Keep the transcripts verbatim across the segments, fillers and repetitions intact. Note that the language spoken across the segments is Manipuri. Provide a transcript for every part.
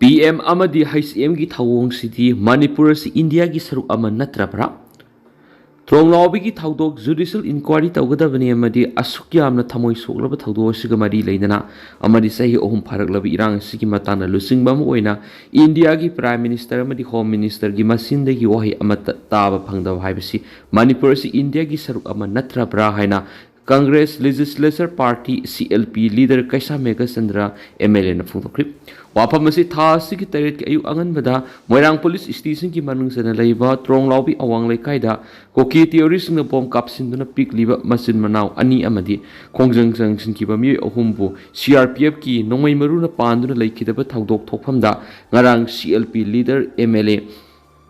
ꯄꯤ ꯑꯦꯝ ꯑꯃꯗꯤ ꯍꯩꯆ ꯑꯦꯝꯒꯤ ꯊꯧꯑꯣꯡꯁꯤꯗꯤ ꯃꯅꯤꯄꯨꯔ ꯑꯁꯤ ꯏꯟꯗꯤꯌꯥꯒꯤ ꯁꯔꯨꯛ ꯑꯃ ꯅꯠꯇ꯭ꯔꯕ꯭ꯔꯥ? ꯊꯣꯡꯂꯥꯎꯕꯤꯒꯤ ꯊꯧꯗꯣꯛ ꯖꯨꯗꯤꯁꯤꯌꯦꯜ ꯏꯟꯀ꯭ꯋꯥꯏꯔꯤ ꯇꯧꯒꯗꯕꯅꯤ ꯑꯃꯗꯤ ꯑꯁꯨꯛ ꯌꯥꯝꯅ ꯊꯃꯣꯏ ꯁꯣꯛꯂꯕ ꯊꯧꯗꯣꯛ ꯑꯁꯤꯒ ꯃꯔꯤ ꯂꯩꯅꯅ ꯑꯃꯗꯤ ꯆꯍꯤ ꯑꯍꯨꯝ ꯐꯥꯔꯛꯂꯕ ꯏꯔꯥꯡ ꯑꯁꯤꯒꯤ ꯃꯇꯥꯡꯗ ꯂꯨꯆꯤꯡꯕ ꯑꯃ ꯑꯣꯏꯅ ꯏꯟꯗꯤꯌꯥꯒꯤ ꯄ꯭ꯔꯥꯏꯝ ꯃꯤꯅꯤꯁꯇꯔ ꯑꯃꯗꯤ ꯍꯣꯝ ꯃꯤꯅꯤꯁꯇꯔꯒꯤ ꯃꯆꯤꯟꯗꯒꯤ ꯋꯥꯍꯩ ꯑꯃꯠꯇ ꯇꯥꯕ ꯐꯪꯗꯕ ꯍꯥꯏꯕꯁꯤ ꯃꯅꯤꯄꯨꯔ ꯑꯁꯤ ꯏꯟꯗꯤꯌꯥꯒꯤ ꯁꯔꯨꯛ ꯑꯃ ꯅꯠꯇ꯭ꯔꯕ꯭ꯔꯥ ꯍꯥꯏꯅ Congress legislature party, C L P, leader Keisham Meghachandra M L ꯑꯦꯅ ꯐꯣꯡꯗꯣꯛꯈ꯭ꯔꯤ꯫ ꯋꯥꯐꯝ ꯑꯁꯤ ꯊꯥ ꯑꯁꯤꯒꯤ ꯇꯔꯦꯠꯀꯤ ꯑꯌꯨꯛ ꯑꯉꯟꯕꯗ ꯃꯣꯏꯔꯥꯡ ꯄꯨꯂꯤꯁ ꯁ꯭ꯇꯦꯁꯟꯒꯤ ꯃꯅꯨꯡ ꯆꯟꯅ ꯂꯩꯕ ꯇ꯭ꯔꯣꯡꯂꯥꯎꯕꯤ ꯑꯋꯥꯡ ꯂꯩꯀꯥꯏꯗ ꯀꯨꯀꯤ ꯇꯦꯔꯣꯔꯤꯁꯁꯤꯡꯅ ꯕꯣꯝ ꯀꯥꯞꯁꯤꯟꯗꯨꯅ ꯄꯤꯛꯂꯤꯕ ꯃꯆꯤꯟ ꯃꯅꯥꯎ ꯑꯅꯤ ꯑꯃꯗꯤ ꯈꯣꯡꯖꯪ ꯆꯪꯁꯤꯟꯈꯤꯕ ꯃꯤꯑꯣꯏ ꯑꯍꯨꯝꯕꯨ ꯁꯤ ꯑꯥꯔ ꯄꯤ ꯑꯦꯐꯀꯤ ꯅꯣꯡꯃꯩ ꯃꯔꯨꯅ ꯄꯥꯟꯗꯨꯅ ꯂꯩꯈꯤꯗꯕ ꯊꯧꯗꯣꯛ ꯊꯣꯛꯐꯝꯗ ꯉꯔꯥꯡ C L P leader M L A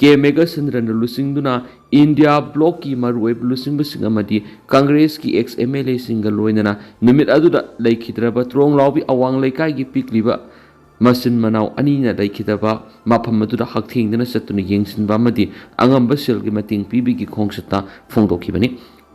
K ꯃꯦꯘꯆꯟꯗ꯭ꯔꯅ ꯂꯨꯆꯤꯡꯗꯨꯅ ꯏꯟꯗꯤꯌꯥ ꯕ꯭ꯂꯣꯛꯀꯤ ꯃꯔꯨꯑꯣꯏꯕ ꯂꯨꯆꯤꯡꯕꯁꯤꯡ ꯑꯃꯗꯤ ꯀꯪꯒ꯭ꯔꯦꯁꯀꯤ ꯑꯦꯛꯁ ꯑꯦꯝ ꯑꯦꯜ ꯑꯦꯁꯤꯡꯒ ꯂꯣꯏꯅꯅ ꯅꯨꯃꯤꯠ ꯑꯗꯨꯗ ꯂꯩꯈꯤꯗ꯭ꯔꯕ ꯇ꯭ꯔꯣꯡꯂꯥꯎꯕꯤ ꯑꯋꯥꯡ ꯂꯩꯀꯥꯏꯒꯤ ꯄꯤꯛꯂꯤꯕ ꯃꯆꯤꯟ ꯃꯅꯥꯎ ꯑꯅꯤꯅ ꯂꯩꯈꯤꯗꯕ ꯃꯐꯝ ꯑꯗꯨꯗ ꯍꯛꯊꯦꯡꯗꯅ ꯆꯠꯇꯨꯅ ꯌꯦꯡꯁꯤꯟꯕ ꯑꯃꯗꯤ ꯑꯉꯝꯕ ꯁꯦꯜꯒꯤ ꯃꯇꯦꯡ ꯄꯤꯕꯒꯤ ꯈꯣꯡꯆꯠꯇ ꯐꯣꯡꯗꯣꯛꯈꯤꯕꯅꯤ꯫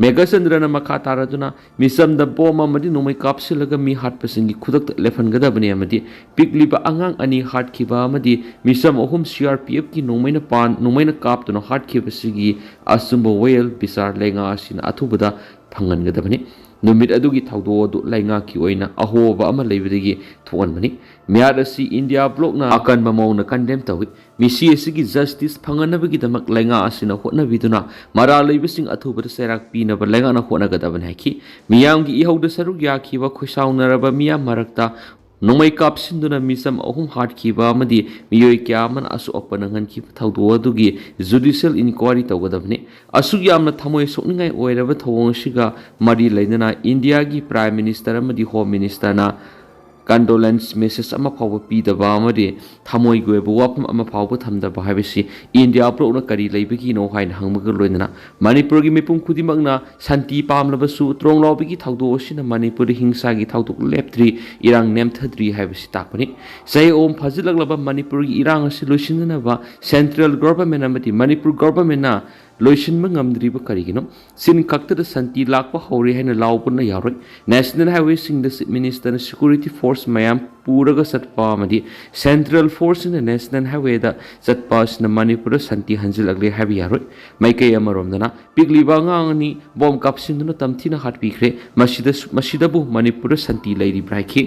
ꯃꯦꯘꯆꯟꯗ꯭ꯔꯅ ꯃꯈꯥ ꯇꯥꯔꯗꯨꯅ ꯃꯤꯆꯝꯗ ꯕꯣꯝ ꯑꯃꯗꯤ ꯅꯣꯡꯃꯩ ꯀꯥꯞꯁꯤꯜꯂꯒ ꯃꯤ ꯍꯥꯠꯄꯁꯤꯡꯒꯤ ꯈꯨꯗꯛꯇ ꯂꯦꯞꯍꯟꯒꯗꯕꯅꯤ ꯑꯃꯗꯤ ꯄꯤꯛꯂꯤꯕ ꯑꯉꯥꯡ ꯑꯅꯤ ꯍꯥꯠꯈꯤꯕ ꯑꯃꯗꯤ ꯃꯤꯆꯝ ꯑꯍꯨꯝ ꯁꯤ ꯑꯥꯔ ꯄꯤ ꯑꯦꯐꯀꯤ ꯅꯣꯡꯃꯩꯅ ꯄꯥꯟ-, ꯅꯣꯡꯃꯩꯅ ꯀꯥꯞꯇꯨꯅ ꯍꯥꯠꯈꯤꯕꯁꯤꯒꯤ ꯑꯆꯨꯝꯕ ꯋꯥꯌꯦꯜ ꯕꯤꯆꯥꯔ ꯂꯩꯉꯥꯛ ꯑꯁꯤꯅ ꯑꯊꯨꯕꯗ ꯐꯪꯍꯟꯒꯗꯕꯅꯤ꯫ ꯅꯨꯃꯤꯠ ꯑꯗꯨꯒꯤ ꯊꯧꯗꯣꯛ ꯑꯗꯨ ꯂꯩꯉꯥꯛꯀꯤ ꯑꯣꯏꯅ ꯑꯍꯣꯕ ꯑꯃ ꯂꯩꯕꯗꯒꯤ ꯊꯣꯛꯍꯟꯕꯅꯤ꯫ ꯃꯤꯍꯥꯠ ꯑꯁꯤ ꯏꯟꯗꯤꯌꯥ ꯕ꯭ꯂꯣꯛꯅ ꯑꯀꯟꯕ ꯃꯑꯣꯡꯗ ꯀꯟꯗꯦꯝ ꯇꯧꯏ꯫ ꯃꯤꯁꯤ ꯑꯁꯤꯒꯤ ꯖꯁꯇꯤꯁ ꯐꯪꯍꯟꯅꯕꯒꯤꯗꯃꯛ ꯂꯩꯉꯥꯛ ꯑꯁꯤꯅ ꯍꯣꯠꯅꯕꯤꯗꯨꯅ ꯃꯔꯥꯜ ꯂꯩꯕꯁꯤꯡ ꯑꯊꯨꯕꯗ ꯆꯩꯔꯥꯛ ꯄꯤꯅꯕ ꯂꯩꯉꯥꯛꯅ ꯍꯣꯠꯅꯒꯗꯕꯅꯤ ꯍꯥꯏꯈꯤ꯫ ꯃꯤꯌꯥꯝꯒꯤ ꯏꯍꯧꯗ ꯁꯔꯨꯛ ꯌꯥꯈꯤꯕ ꯈꯣꯏꯁꯥꯎꯅꯔꯕ ꯃꯤꯌꯥꯝ ꯃꯔꯛꯇ ꯅꯣꯡꯃꯩ ꯀꯥꯞꯁꯤꯟꯗꯨꯅ ꯃꯤꯆꯝ ꯑꯍꯨꯝ ꯍꯥꯠꯈꯤꯕ ꯑꯃꯗꯤ ꯃꯤꯑꯣꯏ ꯀꯌꯥ ꯑꯃꯅ ꯑꯁꯣꯛ ꯑꯄꯟ ꯅꯪꯍꯟꯈꯤꯕ ꯊꯧꯗꯣꯛ ꯑꯗꯨꯒꯤ ꯖꯨꯗꯤꯁꯤꯌꯦꯜ ꯏꯟꯀ꯭ꯋꯥꯏꯔꯤ ꯇꯧꯒꯗꯕꯅꯤ꯫ ꯑꯁꯨꯛ ꯌꯥꯝꯅ ꯊꯃꯣꯏ ꯁꯣꯛꯅꯤꯡꯉꯥꯏ ꯑꯣꯏꯔꯕ ꯊꯧꯑꯣꯡ ꯑꯁꯤꯒ ꯃꯔꯤ ꯂꯩꯅꯅ ꯏꯟꯗꯤꯌꯥꯒꯤ ꯄ꯭ꯔꯥꯏꯝ ꯃꯤꯅꯤꯁꯇꯔ ꯑꯃꯗꯤ ꯍꯣꯝ ꯃꯤꯅꯤꯁꯇꯔꯅ ꯀꯟꯗꯣꯂꯦꯟꯁ ꯃꯦꯁꯦꯖ ꯑꯃ ꯐꯥꯎꯕ ꯄꯤꯗꯕ ꯑꯃꯗꯤ ꯊꯃꯣꯏꯒꯤ ꯑꯣꯏꯕ ꯋꯥꯐꯝ ꯑꯃ ꯐꯥꯎꯕ ꯊꯝꯗꯕ ꯍꯥꯏꯕꯁꯤ ꯏꯟꯗꯤꯌꯥ ꯕ꯭ꯂꯣꯛꯅ ꯀꯔꯤ ꯂꯩꯕꯒꯤꯅꯣ ꯍꯥꯏꯅ ꯍꯪꯕꯒ ꯂꯣꯏꯅꯅ ꯃꯅꯤꯄꯨꯔꯒꯤ ꯃꯤꯄꯨꯝ ꯈꯨꯗꯤꯡꯃꯛꯅ ꯁꯥꯟꯇꯤ ꯄꯥꯝꯂꯕꯁꯨ ꯇ꯭ꯔꯣꯡꯂꯥꯎꯕꯤꯒꯤ ꯊꯧꯗꯣꯛ ꯑꯁꯤꯅ ꯃꯅꯤꯄꯨꯔꯗ ꯍꯤꯡꯁꯥꯒꯤ ꯊꯧꯗꯣꯛ ꯂꯦꯞꯇ꯭ꯔꯤ, ꯏꯔꯥꯡ ꯅꯦꯝꯊꯗ꯭ꯔꯤ ꯍꯥꯏꯕꯁꯤ ꯇꯥꯛꯄꯅꯤ꯫ ꯆꯍꯤ ꯑꯍꯨꯝ ꯐꯥꯖꯤꯜꯂꯛꯂꯕ ꯃꯅꯤꯄꯨꯔꯒꯤ ꯏꯔꯥꯡ ꯑꯁꯤ ꯂꯣꯏꯁꯤꯟꯅꯅꯕ ꯁꯦꯟꯇ꯭ꯔꯦꯜ ꯒꯣꯚꯔꯟꯃꯦꯟꯠ ꯑꯃꯗꯤ ꯃꯅꯤꯄꯨꯔ ꯒꯣꯚꯔꯟꯃꯦꯟꯠꯅ ꯂꯣꯏꯁꯤꯟꯕ ꯉꯝꯗ꯭ꯔꯤꯕ ꯀꯔꯤꯒꯤꯅꯣ? ꯁꯤꯟ ꯈꯛꯇꯗ ꯁꯥꯟꯇꯤ ꯂꯥꯛꯄ ꯍꯧꯔꯦ ꯍꯥꯏꯅ ꯂꯥꯎꯕꯅ ꯌꯥꯔꯣꯏ꯫ ꯅꯦꯁꯅꯦꯜ ꯍꯥꯏꯋꯦꯁꯤꯡꯗ ꯆꯤꯐ ꯃꯤꯅꯤꯁꯇꯔꯅ ꯁꯦꯀ꯭ꯌꯨꯔꯤꯇꯤ ꯐꯣꯔꯁ ꯃꯌꯥꯝ ꯄꯨꯔꯒ ꯆꯠꯄ ꯑꯃꯗꯤ ꯁꯦꯟꯇ꯭ꯔꯦꯜ ꯐꯣꯔꯁꯁꯤꯡꯅ ꯅꯦꯁꯅꯦꯜ ꯍꯥꯏꯋꯦꯗ ꯆꯠꯄ ꯑꯁꯤꯅ ꯃꯅꯤꯄꯨꯔꯗ ꯁꯥꯟꯇꯤ ꯍꯟꯖꯤꯜꯂꯛꯂꯦ ꯍꯥꯏꯕ ꯌꯥꯔꯣꯏ꯫ ꯃꯥꯏꯀꯩ ꯑꯃꯔꯣꯝꯗꯅ ꯄꯤꯛꯂꯤꯕ ꯑꯉꯥꯡ ꯑꯅꯤ ꯕꯣꯝ ꯀꯥꯞꯁꯤꯟꯗꯨꯅ ꯇꯝꯊꯤꯅ ꯍꯥꯠꯄꯤꯈ꯭ꯔꯦ꯫ ꯃꯁꯤꯗꯁꯨ, ꯃꯁꯤꯗꯕꯨ ꯃꯅꯤꯄꯨꯔꯗ ꯁꯥꯟꯇꯤ ꯂꯩꯔꯤꯕ꯭ꯔꯥ ꯍꯥꯏꯈꯤ꯫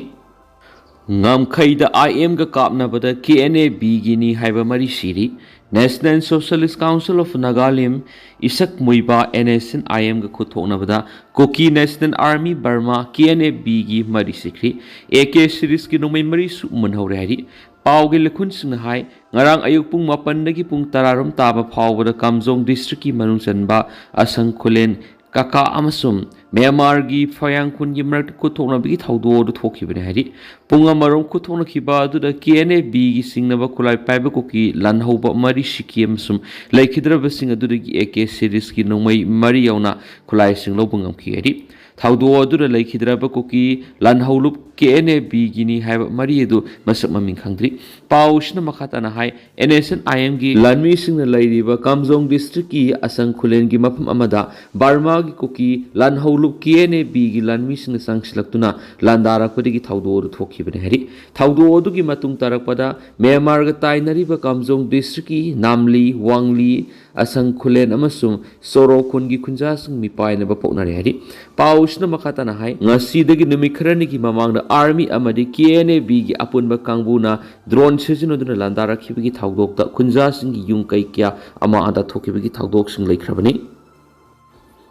ꯉꯝꯈꯩꯗ ꯑꯥꯏ ꯑꯦꯝꯒ ꯀꯥꯞꯅꯕꯗ ꯀꯦ ꯑꯦꯟ ꯑꯦ ꯕꯤꯒꯤ ꯅꯤ ꯍꯥꯏꯕ ꯃꯔꯤ ꯁꯤꯔꯤ꯫ National Socialist Council of Nagalim, ꯏꯁꯛ ꯃꯨꯏꯕ ꯑꯦꯟ ꯑꯦꯁ ꯑꯦꯟ ꯑꯥꯏ ꯑꯦꯝꯒ ꯈꯨꯠ ꯊꯣꯛꯅꯕꯗ Kuki national army Burma, K N A ꯕꯤꯒꯤ ꯃꯔꯤ ꯁꯤꯈ꯭ꯔꯤ꯫ ꯑꯦ ꯀꯦ ꯁꯤꯔꯤꯁꯀꯤ ꯅꯣꯡꯃꯩ ꯃꯔꯤꯁꯨ ꯃꯨꯟꯍꯧꯔꯦ ꯍꯥꯏꯔꯤ꯫ ꯄꯥꯎꯒꯤ ꯂꯤꯈꯨꯟꯁꯤꯡꯅ ꯍꯥꯏ, ꯉꯔꯥꯡ ꯑꯌꯨꯛ ꯄꯨꯡ ꯃꯥꯄꯟꯗꯒꯤ ꯄꯨꯡ ꯇꯔꯥꯔꯣꯝ ꯇꯥꯕ ꯐꯥꯎꯕꯗ ꯀꯥꯝꯖꯣꯡ ꯗꯤꯁꯇ꯭ꯔꯤꯛꯀꯤ ꯃꯅꯨꯡ ꯆꯟꯕ ꯑꯁꯪ ꯈꯨꯂꯦꯟ, ꯀꯀꯥ ꯑꯃꯁꯨꯡ ꯃ꯭ꯌꯥꯟꯃꯥꯔꯒꯤ ꯐꯌꯥꯡ ꯈꯨꯟꯒꯤ ꯃꯔꯛꯇ ꯈꯨꯠ ꯊꯣꯛꯅꯕꯒꯤ ꯊꯧꯗꯣꯛ ꯑꯗꯨ ꯊꯣꯛꯈꯤꯕꯅꯤ ꯍꯥꯏꯔꯤ꯫ ꯄꯨꯡ ꯑꯃꯔꯣꯝ ꯈꯨꯠ ꯊꯣꯛꯅꯈꯤꯕ ꯑꯗꯨꯗ ꯀꯦ ꯑꯦꯟ ꯑꯦ ꯕꯤꯒꯤ ꯆꯤꯡꯅꯕ ꯈꯨꯠꯂꯥꯏ ꯄꯥꯏꯕ ꯀꯨꯀꯤ ꯂꯥꯟꯍꯧꯕ ꯃꯔꯤ ꯁꯤꯈꯤ ꯑꯃꯁꯨꯡ ꯂꯩꯈꯤꯗ꯭ꯔꯕꯁꯤꯡ ꯑꯗꯨꯗꯒꯤ ꯑꯦ ꯀꯦ ꯁꯤꯔꯤꯁꯀꯤ ꯅꯣꯡꯃꯩ ꯃꯔꯤ ꯌꯥꯎꯅ ꯈꯨꯠꯂꯥꯏꯁꯤꯡ ꯂꯧꯕ ꯉꯝꯈꯤ ꯍꯥꯏꯔꯤ꯫ ꯊꯧꯗꯣꯛ ꯑꯗꯨꯗ ꯂꯩꯈꯤꯗ꯭ꯔꯕ ꯀꯨꯀꯤ ꯂꯥꯟꯍꯧꯂꯨꯞ ꯀꯦ ꯑꯦꯟ ꯑꯦ ꯕꯤꯒꯤꯅꯤ ꯍꯥꯏꯕ ꯃꯔꯤ ꯑꯗꯨ ꯃꯁꯛ ꯃꯃꯤꯡ ꯈꯪꯗ꯭ꯔꯤ꯫ ꯄꯥꯎꯁꯤꯅ ꯃꯈꯥ ꯇꯥꯅ ꯍꯥꯏ, ꯑꯦꯟ ꯑꯦꯁ ꯑꯦꯟ ꯑꯥꯏ ꯑꯦꯝꯒꯤ ꯂꯥꯟꯃꯤꯁꯤꯡꯅ ꯂꯩꯔꯤꯕ ꯀꯥꯝꯖꯣꯡ ꯗꯤꯁꯇ꯭ꯔꯤꯛꯀꯤ ꯑꯁꯪ ꯈꯨꯂꯦꯟꯒꯤ ꯃꯐꯝ ꯑꯃꯗ ꯕꯔꯃꯥꯒꯤ ꯀꯨꯀꯤ ꯂꯥꯟꯍꯧꯂꯨꯞ ꯀꯦ ꯑꯦꯟ ꯑꯦ ꯕꯤꯒꯤ ꯂꯥꯟꯃꯤꯁꯤꯡꯅ ꯆꯪꯁꯤꯜꯂꯛꯇꯨꯅ ꯂꯥꯟꯗꯥꯔꯛꯄꯗꯒꯤ ꯊꯧꯗꯣꯛ ꯑꯗꯨ ꯊꯣꯛꯈꯤꯕꯅꯤ ꯍꯥꯏꯔꯤ꯫ ꯊꯧꯗꯣꯛ ꯑꯗꯨꯒꯤ ꯃꯇꯨꯡ ꯇꯥꯔꯛꯄꯗ ꯃ꯭ꯌꯥꯟꯃꯥꯔꯒ ꯇꯥꯏꯅꯔꯤꯕ ꯀꯥꯝꯖꯣꯡ ꯗꯤꯁꯇ꯭ꯔꯤꯛꯀꯤ ꯅꯥꯝꯂꯤ, ꯋꯥꯡꯂꯤ, ꯑꯁꯪ ꯈꯨꯂꯦꯟ ꯑꯃꯁꯨꯡ ꯁꯣꯔꯣ ꯈꯨꯟꯒꯤ ꯈꯨꯟꯖꯥꯁꯤꯡ ꯃꯤꯄꯥꯏꯅꯕ ꯄꯣꯛꯅꯔꯦ ꯍꯥꯏꯔꯤ꯫ ꯄꯥꯎꯁꯤꯅ ꯃꯈꯥ ꯇꯥꯅ ꯍꯥꯏ, ꯉꯁꯤꯗꯒꯤ ꯅꯨꯃꯤꯠ ꯈꯔꯅꯤꯒꯤ ꯃꯃꯥꯡꯗ ꯑꯥꯔꯃꯤ ꯑꯃꯗꯤ ꯀꯦ ꯑꯦꯟ ꯑꯦ ꯕꯤꯒꯤ ꯑꯄꯨꯟꯕ ꯀꯥꯡꯕꯨꯅ ꯗ꯭ꯔꯣꯟ ꯁꯤꯖꯤꯟꯅꯗꯨꯅ ꯂꯥꯟꯗꯥꯔꯛꯈꯤꯕꯒꯤ ꯊꯧꯗꯣꯛꯇ ꯈꯨꯟꯖꯥꯁꯤꯡꯒꯤ ꯌꯨꯝ ꯀꯩ ꯀꯌꯥ ꯑꯃꯥꯡ ꯑꯇꯥ ꯊꯣꯛꯈꯤꯕꯒꯤ ꯊꯧꯗꯣꯛꯁꯤꯡ ꯂꯩꯈ꯭ꯔꯕꯅꯤ꯫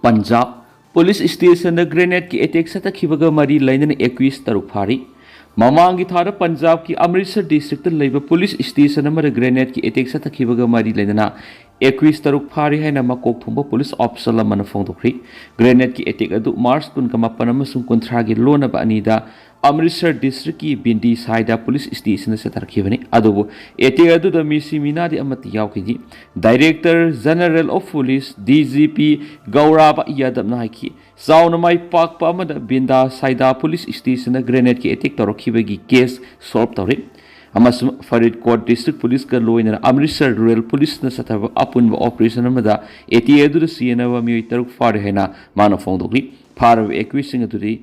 ꯄꯟꯖꯥꯕ ꯄꯨꯂꯤꯁ ꯁ꯭ꯇꯦꯁꯟꯗ ꯒ꯭ꯔꯦꯅꯦꯗꯀꯤ ꯑꯦꯇꯦꯛ ꯆꯠꯊꯈꯤꯕꯒ ꯃꯔꯤ ꯂꯩꯅꯅ ꯑꯦꯀ꯭ꯌꯨꯁ ꯇꯔꯨꯛ ꯐꯥꯔꯤ꯫ ꯃꯃꯥꯡꯒꯤ ꯊꯥꯗ ꯄꯟꯖꯥꯕꯀꯤ ꯑꯃꯔꯤꯠꯁꯔ ꯗꯤꯁꯇ꯭ꯔꯤꯛꯇ ꯂꯩꯕ ꯄꯨꯂꯤꯁ ꯁ꯭ꯇꯦꯁꯟ ꯑꯃꯗ ꯒ꯭ꯔꯦꯅꯦꯗꯀꯤ ꯑꯦꯇꯦꯛ ꯆꯠꯊꯈꯤꯕꯒ ꯃꯔꯤ ꯂꯩꯅꯅ ꯑꯦꯀ꯭ꯌꯨꯁ ꯇꯔꯨꯛ ꯐꯥꯔꯤ ꯍꯥꯏꯅ ꯃꯀꯣꯛ ꯊꯣꯡꯕ ꯄꯨꯂꯤꯁ ꯑꯣꯐꯤꯁꯔ ꯑꯃꯅ ꯐꯣꯡꯗꯣꯛꯈ꯭ꯔꯤ꯫ ꯒ꯭ꯔꯦꯅꯦꯗꯀꯤ ꯑꯦꯇꯦꯛ ꯑꯗꯨ ꯃꯥꯔꯆ ꯀꯨꯟꯒ ꯃꯥꯄꯟ ꯑꯃꯁꯨꯡ ꯀꯨꯟꯊ꯭ꯔꯥꯒꯤ ꯂꯣꯟꯅꯕ ꯑꯅꯤꯗ ꯑꯃꯔꯤꯠꯁꯔ ꯗꯤꯁꯇ꯭ꯔꯤꯛꯀꯤ ꯕꯤꯟꯗꯤ ꯁꯥꯏꯗ ꯄꯨꯂꯤꯁ ꯁ꯭ꯇꯦꯁꯟꯗ ꯆꯠꯊꯔꯛꯈꯤꯕꯅꯤ꯫ ꯑꯗꯨꯕꯨ ꯑꯦꯇꯦꯛ ꯑꯗꯨꯗ ꯃꯤꯁꯤ ꯃꯤꯅꯥꯗꯤ ꯑꯃꯠꯇ ꯌꯥꯎꯈꯤꯗꯦ꯫ Director general of police, D G P, Gaurav ꯌꯥꯗꯕꯅ ꯍꯥꯏꯈꯤ, ꯆꯥꯎꯅ ꯃꯥꯏ ꯄꯥꯛꯄ ꯑꯃꯗ ꯕꯤꯟꯗꯥ ꯁꯥꯏꯗꯥ ꯄꯨꯂꯤꯁ ꯁ꯭ꯇꯦꯁꯟꯗ ꯒ꯭ꯔꯦꯅꯦꯗꯀꯤ ꯑꯦꯇꯦꯛ ꯇꯧꯔꯛꯈꯤꯕꯒꯤ ꯀꯦꯁ ꯁꯣꯜꯕ ꯇꯧꯔꯦ꯫ ꯑꯃꯁꯨꯡ ꯐꯔꯤꯗꯀꯣꯠ ꯗꯤꯁꯇ꯭ꯔꯤꯛ ꯄꯨꯂꯤꯁꯀ ꯂꯣꯏꯅꯅ ꯑꯃꯔꯤꯠꯁꯔ ꯔꯨꯔꯦꯜ ꯄꯨꯂꯤꯁꯅ ꯆꯠꯊꯕ ꯑꯄꯨꯟꯕ ꯑꯣꯄꯔꯦꯁꯟ ꯑꯃꯗ ꯑꯦ ꯇꯤ ꯑꯦ ꯑꯗꯨꯗ ꯁꯤꯖꯤꯟꯅꯕ ꯃꯤꯑꯣꯏ ꯇꯔꯨꯛ ꯐꯥꯔꯦ ꯍꯥꯏꯅ ꯃꯥꯅ ꯐꯣꯡꯗꯣꯛꯂꯤ꯫ ꯐꯥꯔꯕ ꯑꯦꯀ꯭ꯌꯨꯁꯁꯤꯡ ꯑꯗꯨꯗꯤ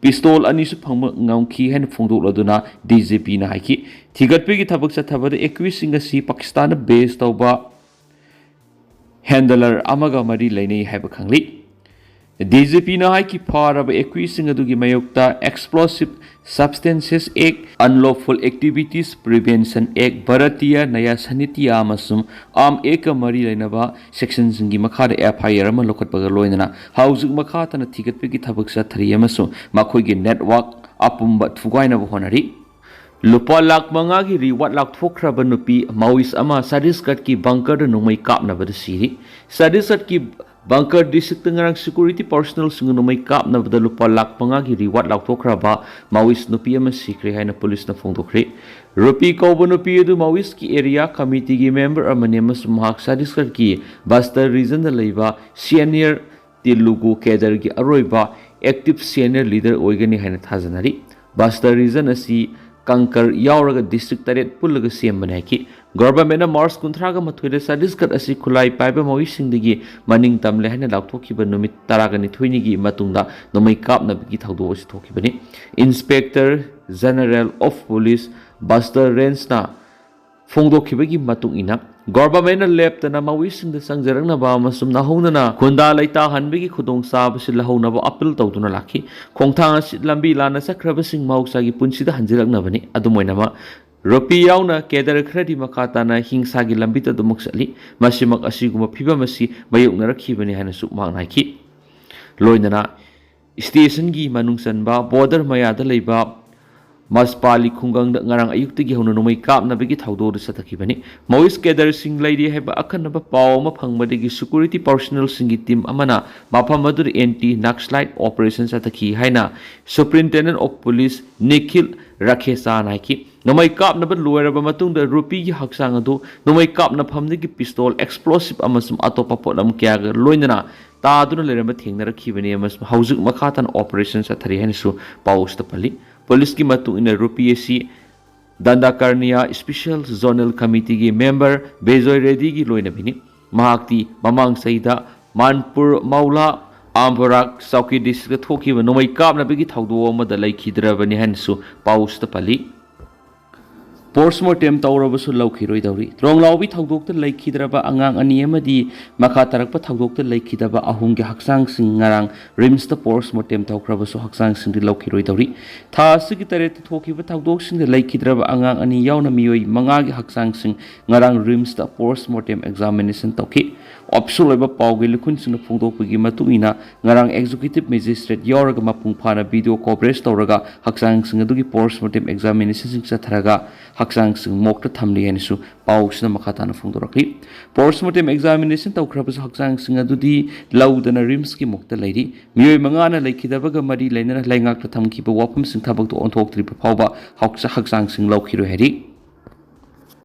ꯄꯤꯁꯇꯣꯜ ꯑꯅꯤꯁꯨ ꯐꯪꯕ ꯉꯝꯈꯤ ꯍꯥꯏꯅ ꯐꯣꯡꯗꯣꯛꯂꯗꯨꯅ ꯗꯤ ꯖꯤ ꯄꯤꯅ ꯍꯥꯏꯈꯤ꯫ ꯊꯤꯒꯠꯄꯒꯤ ꯊꯕꯛ ꯆꯠꯊꯕꯗ ꯑꯦꯀ꯭ꯌꯨꯁꯁꯤꯡ ꯑꯁꯤ ꯄꯥꯀꯤꯁꯇꯥꯟꯗ ꯕꯦꯁ ꯇꯧꯕ ꯍꯦꯟꯗꯂꯔ ꯑꯃꯒ ꯃꯔꯤ ꯂꯩꯅꯩ ꯍꯥꯏꯕ ꯈꯪꯂꯤ꯫ ꯗꯤ ꯖꯤ ꯄꯤꯅ ꯍꯥꯏꯈꯤ, ꯐꯥꯔꯕ ꯑꯦꯀ꯭ꯌꯨꯁꯁꯤꯡ ꯑꯗꯨꯒꯤ ꯃꯥꯌꯣꯛꯇ Explosive Substances Act, Unlawful Activities Prevention Act, Bharatiya ꯅ꯭ꯌꯥꯌ ꯁꯥꯍꯤꯇ꯭ꯌ ꯑꯃꯁꯨꯡ ꯑꯥꯔꯝ ꯑꯦꯛꯀ ꯃꯔꯤ ꯂꯩꯅꯕ ꯁꯦꯛꯁꯟꯁꯤꯡꯒꯤ ꯃꯈꯥꯗ ꯑꯦꯐ ꯑꯥꯏ ꯑꯥꯔ ꯑꯃ ꯂꯧꯈꯠꯄꯒ ꯂꯣꯏꯅꯅ ꯍꯧꯖꯤꯛ ꯃꯈꯥ ꯇꯥꯅ ꯊꯤꯒꯠꯄꯒꯤ ꯊꯕꯛ ꯆꯠꯊꯔꯤ ꯑꯃꯁꯨꯡ ꯃꯈꯣꯏꯒꯤ ꯅꯦꯠꯋꯥꯔꯛ ꯑꯄꯨꯝꯕ ꯊꯨꯒꯥꯏꯅꯕ ꯍꯣꯠꯅꯔꯤ꯫ ꯂꯨꯄꯥ ꯂꯥꯈ ꯃꯉꯥꯒꯤ ꯔꯤꯋꯥꯔꯗ ꯂꯥꯎꯊꯣꯛꯈ꯭ꯔꯕ ꯅꯨꯄꯤ ꯃꯥꯋꯤꯁ ꯑꯃ ꯆꯇꯤꯁꯒꯔꯗꯀꯤ ꯕꯪꯀꯔꯗ ꯅꯣꯡꯃꯩ ꯀꯥꯞꯅꯕꯗ ꯁꯤꯔꯤ꯫ ꯆꯇꯤꯁꯒꯔꯗꯀꯤ ꯕꯪꯀꯔ ꯗꯤꯁꯇ꯭ꯔꯤꯛꯇ ꯉꯔꯥꯡ ꯁꯦꯀ꯭ꯌꯨꯔꯤꯇꯤ ꯄꯥꯔꯁꯣꯅꯦꯜꯁꯤꯡꯅ ꯅꯣꯡꯃꯩ ꯀꯥꯞꯅꯕꯗ ꯂꯨꯄꯥ ꯂꯥꯈ ꯃꯉꯥꯒꯤ ꯔꯤꯋꯥꯔꯗ ꯂꯥꯎꯊꯣꯛꯈ꯭ꯔꯕ ꯃꯥꯋꯤꯁ ꯅꯨꯄꯤ ꯑꯃ ꯁꯤꯈ꯭ꯔꯦ ꯍꯥꯏꯅ ꯄꯨꯂꯤꯁꯅ ꯐꯣꯡꯗꯣꯛꯈ꯭ꯔꯦ꯫ ꯔꯨꯄꯤ ꯀꯧꯕ ꯅꯨꯄꯤ ꯑꯗꯨ ꯃꯥꯋꯤꯁꯀꯤ ꯑꯦꯔꯤꯌꯥ ꯀꯃꯤꯇꯤꯒꯤ ꯃꯦꯝꯕꯔ ꯑꯃꯅꯤ ꯑꯃꯁꯨꯡ ꯃꯍꯥꯛ ꯆꯇꯤꯁꯒꯔꯗꯀꯤ ꯕꯁꯇꯔ ꯔꯤꯖꯟꯗ ꯂꯩꯕ ꯁꯤꯅꯤꯌꯔ ꯇꯦꯂꯨꯒꯨ ꯀꯦꯗꯔꯒꯤ ꯑꯔꯣꯏꯕ ꯑꯦꯛꯇꯤꯚ ꯁꯤꯅꯤꯌꯔ ꯂꯤꯗꯔ ꯑꯣꯏꯒꯅꯤ ꯍꯥꯏꯅ ꯊꯥꯖꯅꯔꯤ꯫ ꯕꯁꯇꯔ ꯔꯤꯖꯟ ꯑꯁꯤ ꯀꯪꯀꯔ ꯌꯥꯎꯔꯒ ꯗꯤꯁꯇ꯭ꯔꯤꯛ ꯇꯔꯦꯠ ꯄꯨꯜꯂꯒ ꯁꯦꯝꯕꯅꯤ ꯍꯥꯏꯈꯤ꯫ ꯒꯚꯔꯟꯃꯦꯟꯠꯅ ꯃꯥꯔꯆ ꯀꯨꯟꯊ꯭ꯔꯥꯒ ꯃꯥꯊꯣꯏꯗ ꯆꯇꯤꯁꯒꯔꯗ ꯑꯁꯤ ꯈꯨꯠꯂꯥꯏ ꯄꯥꯏꯕ ꯃꯥꯋꯤꯁꯁꯤꯡꯗꯒꯤ ꯃꯅꯤꯡ ꯇꯝꯂꯦ ꯍꯥꯏꯅ ꯂꯥꯎꯊꯣꯛꯈꯤꯕ ꯅꯨꯃꯤꯠ ꯇꯔꯥꯅꯤꯊꯣꯏꯅꯤꯒꯤ ꯃꯇꯨꯡꯗ ꯅꯣꯡꯃꯩ ꯀꯥꯞꯅꯕꯒꯤ ꯊꯧꯗꯣꯛ ꯑꯁꯤ ꯊꯣꯛꯈꯤꯕꯅꯤ꯫ ꯏꯟꯁꯄꯦꯛꯇꯔ ꯖꯦꯅꯔꯦꯜ ꯑꯣꯐ ꯄꯨꯂꯤꯁ ꯕꯁꯇꯔ ꯔꯦꯟꯁꯅ ꯐꯣꯡꯗꯣꯛꯈꯤꯕꯒꯤ ꯃꯇꯨꯡ ꯏꯟꯅ, ꯒꯚꯔꯟꯃꯦꯟꯠꯅ ꯂꯦꯞꯇꯅ ꯃꯥꯋꯤꯁꯁꯤꯡꯗ ꯆꯪꯖꯔꯛꯅꯕ ꯑꯃꯁꯨꯡ ꯅꯧꯍꯧꯅꯅ ꯈꯨꯟꯗꯥ ꯂꯩꯇꯥꯍꯟꯕꯒꯤ ꯈꯨꯗꯣꯡꯆꯥꯕꯁꯤ ꯂꯧꯍꯧꯅꯕ ꯑꯄꯤꯜ ꯇꯧꯗꯨꯅ ꯂꯥꯛꯈꯤ꯫ ꯈꯣꯡꯊꯥꯡ ꯑꯁꯤ ꯂꯝꯕꯤ ꯂꯥꯟꯅ ꯆꯠꯈ꯭ꯔꯕꯁꯤꯡ ꯃꯍꯧꯁꯥꯒꯤ ꯄꯨꯟꯁꯤꯗ ꯍꯟꯖꯤꯜꯂꯛꯅꯕꯅꯤ꯫ ꯑꯗꯨꯝ ꯑꯣꯏꯅꯃꯛ, ꯔꯨꯄꯤ ꯌꯥꯎꯅ ꯀꯦꯗꯔ ꯈꯔꯗꯤ ꯃꯈꯥ ꯇꯥꯅ ꯍꯤꯡꯁꯥꯒꯤ ꯂꯝꯕꯤꯗ ꯑꯗꯨꯃꯛ ꯆꯠꯂꯤ꯫ ꯃꯁꯤꯃꯛ ꯑꯁꯤꯒꯨꯝꯕ ꯐꯤꯚꯝ ꯑꯁꯤ ꯃꯥꯌꯣꯛꯅꯔꯛꯈꯤꯕꯅꯤ ꯍꯥꯏꯅꯁꯨ ꯃꯍꯥꯛꯅ ꯍꯥꯏꯈꯤ꯫ ꯂꯣꯏꯅꯅ ꯁ꯭ꯇꯦꯁꯟꯒꯤ ꯃꯅꯨꯡ ꯆꯟꯕ ꯕꯣꯔꯗꯔ ꯃꯌꯥꯗ ꯂꯩꯕ ꯃꯁꯄꯥꯂꯤ ꯈꯨꯡꯒꯪꯗ ꯉꯔꯥꯡ ꯑꯌꯨꯛꯇꯒꯤ ꯍꯧꯅ ꯅꯣꯡꯃꯩ ꯀꯥꯞꯅꯕꯒꯤ ꯊꯧꯗꯣꯛ ꯑꯗꯨ ꯆꯠꯊꯈꯤꯕꯅꯤ꯫ ꯃꯥꯋꯤꯁ ꯀꯦꯗꯔꯁꯤꯡ ꯂꯩꯔꯤ ꯍꯥꯏꯕ ꯑꯈꯟꯅꯕ ꯄꯥꯎ ꯑꯃ ꯐꯪꯕꯗꯒꯤ ꯁꯦꯀ꯭ꯌꯨꯔꯤꯇꯤ ꯄꯥꯔꯁꯣꯅꯦꯜꯁꯤꯡꯒꯤ ꯇꯤꯝ ꯑꯃꯅ ꯃꯐꯝ ꯑꯗꯨꯗ ꯑꯦꯟꯇꯤ ꯅꯛꯁꯂꯥꯏꯠ ꯑꯣꯄꯔꯦꯁꯟ ꯆꯠꯊꯈꯤ ꯍꯥꯏꯅ ꯁꯨꯄꯔꯤꯟꯇꯦꯟꯗꯦꯟꯠ ꯑꯣꯐ ꯄꯨꯂꯤꯁ ꯅꯤꯈꯤꯜ ꯔꯥꯈꯦꯁꯥꯅ ꯍꯥꯏꯈꯤ꯫ ꯅꯣꯡꯃꯩ ꯀꯥꯞꯅꯕ ꯂꯣꯏꯔꯕ ꯃꯇꯨꯡꯗ ꯔꯨꯄꯤꯒꯤ ꯍꯛꯆꯥꯡ ꯑꯗꯨ ꯅꯣꯡꯃꯩ ꯀꯥꯞꯅꯐꯝꯗꯒꯤ ꯄꯤꯁꯇꯣꯜ, ꯑꯦꯛꯁꯄ꯭ꯂꯣꯁꯤꯚ ꯑꯃꯁꯨꯡ ꯑꯇꯣꯞꯄ ꯄꯣꯠꯂꯝ ꯀꯌꯥꯒ ꯂꯣꯏꯅꯅ ꯇꯥꯗꯨꯅ ꯂꯩꯔꯝꯕ ꯊꯦꯡꯅꯔꯛꯈꯤꯕꯅꯤ ꯑꯃꯁꯨꯡ ꯍꯧꯖꯤꯛ ꯃꯈꯥ ꯇꯥꯅ ꯑꯣꯄꯔꯦꯁꯟ ꯆꯠꯊꯔꯤ ꯍꯥꯏꯅꯁꯨ ꯄꯥꯎ ꯑꯁꯤꯗ ꯄꯜꯂꯤ꯫ ꯄꯨꯂꯤꯁꯀꯤ ꯃꯇꯨꯡ ꯏꯟꯅ ꯔꯨꯄꯤ ꯑꯁꯤ ꯗꯟꯗꯥꯀꯔꯅꯤꯌꯥ ꯁ꯭ꯄꯦꯁꯤꯌꯦꯜ ꯖꯣꯅꯦꯜ ꯀꯃꯤꯇꯤꯒꯤ ꯃꯦꯝꯕꯔ ꯕꯤꯖꯣꯏ ꯔꯦꯗꯤꯒꯤ ꯂꯣꯏꯅꯕꯤꯅꯤ꯫ ꯃꯍꯥꯛꯇꯤ ꯃꯃꯥꯡ ꯆꯍꯤꯗ ꯃꯥꯟꯄꯨꯔ ꯃꯧꯂꯥ ꯑꯝꯕꯔꯥꯛ ꯆꯧꯀꯤ ꯗꯤꯁꯇ꯭ꯔꯤꯛꯇ ꯊꯣꯛꯈꯤꯕ ꯅꯣꯡꯃꯩ ꯀꯥꯞꯅꯕꯒꯤ ꯊꯧꯗꯣꯛ ꯑꯃꯗ ꯂꯩꯈꯤꯗ꯭ꯔꯕꯅꯤ ꯍꯥꯏꯅꯁꯨ ꯄꯥꯎꯁꯤꯗ ꯄꯜꯂꯤ꯫ ꯄꯣꯁꯃꯣꯔꯇꯦꯝ ꯇꯧꯔꯕꯁꯨ ꯂꯧꯈꯤꯔꯣꯏꯗꯧꯔꯤ꯫ ꯇ꯭ꯔꯣꯡꯂꯥꯎꯕꯤ ꯊꯧꯗꯣꯛꯇ ꯂꯩꯈꯤꯗ꯭ꯔꯕ ꯑꯉꯥꯡ ꯑꯅꯤ ꯑꯃꯗꯤ ꯃꯈꯥ ꯇꯥꯔꯛꯄ ꯊꯧꯗꯣꯛꯇ ꯂꯩꯈꯤꯗꯕ ꯑꯍꯨꯝꯒꯤ ꯍꯛꯆꯥꯡꯁꯤꯡ ꯉꯔꯥꯡ ꯔꯤꯝꯁꯇ ꯄꯣꯁꯃꯣꯔꯇꯦꯝ ꯇꯧꯈ꯭ꯔꯕꯁꯨ ꯍꯛꯆꯥꯡꯁꯤꯡꯗꯤ ꯂꯧꯈꯤꯔꯣꯏꯗꯧꯔꯤ꯫ ꯊꯥ ꯑꯁꯤꯒꯤ ꯇꯔꯦꯠꯇ ꯊꯣꯛꯈꯤꯕ ꯊꯧꯗꯣꯛꯁꯤꯡꯗ ꯂꯩꯈꯤꯗ꯭ꯔꯕ ꯑꯉꯥꯡ ꯑꯅꯤ ꯌꯥꯎꯅ ꯃꯤꯑꯣꯏ ꯃꯉꯥꯒꯤ ꯍꯛꯆꯥꯡꯁꯤꯡ ꯉꯔꯥꯡ ꯔꯤꯝꯁꯇ ꯄꯣꯁꯃꯣꯔꯇꯦꯝ ꯑꯦꯛꯖꯥꯃꯤꯅꯦꯁꯟ ꯇꯧꯈꯤ꯫ ꯑꯣꯐꯤꯁꯤꯌꯦꯜ ꯑꯣꯏꯕ ꯄꯥꯎꯒꯤ ꯂꯤꯈꯨꯟꯁꯤꯡꯅ ꯐꯣꯡꯗꯣꯛꯄꯒꯤ ꯃꯇꯨꯡ ꯏꯟꯅ, ꯉꯔꯥꯡ ꯑꯦꯛꯖꯤꯀ꯭ꯌꯨꯇꯤꯚ ꯃꯦꯖꯤꯁꯇ꯭ꯔꯦꯠ ꯌꯥꯎꯔꯒ ꯃꯄꯨꯡ ꯐꯥꯅ ꯚꯤꯗꯤꯑꯣ ꯀꯣꯚꯔꯦꯖ ꯇꯧꯔꯒ ꯍꯛꯆꯥꯡꯁꯤꯡ ꯑꯗꯨꯒꯤ ꯄꯣꯁꯃꯣꯔꯇꯦꯝ ꯑꯦꯛꯖꯥꯃꯤꯅꯦꯁꯟꯁꯤꯡ ꯆꯠꯊꯔꯒ ꯍꯛꯆꯥꯡꯁꯤꯡ ꯃꯣꯔꯒꯇ ꯊꯝꯂꯤ ꯍꯥꯏꯅꯁꯨ ꯄꯥꯎꯁꯤꯅ ꯃꯈꯥ ꯇꯥꯅ ꯐꯣꯡꯗꯣꯔꯛꯂꯤ꯫ ꯄꯣꯁꯃꯣꯔꯇꯦꯝ ꯑꯦꯛꯖꯥꯃꯤꯅꯦꯁꯟ ꯇꯧꯈ꯭ꯔꯕꯁꯨ ꯍꯛꯆꯥꯡꯁꯤꯡ ꯑꯗꯨꯗꯤ ꯂꯧꯗꯅ ꯔꯤꯝꯁꯀꯤ ꯃꯣꯔꯒꯇ ꯂꯩꯔꯤ꯫ ꯃꯤꯑꯣꯏ ꯃꯉꯥꯅ ꯂꯩꯈꯤꯗꯕꯒ ꯃꯔꯤ ꯂꯩꯅꯅ ꯂꯩꯉꯥꯛꯇ ꯊꯝꯈꯤꯕ ꯋꯥꯐꯝꯁꯤꯡ ꯊꯕꯛꯇ ꯑꯣꯟꯊꯣꯛꯇ꯭ꯔꯤꯕ ꯐꯥꯎꯕ ꯍꯛꯆ-, ꯍꯛꯆꯥꯡꯁꯤꯡ ꯂꯧꯈꯤꯔꯣꯏ ꯍꯥꯏꯔꯤ꯫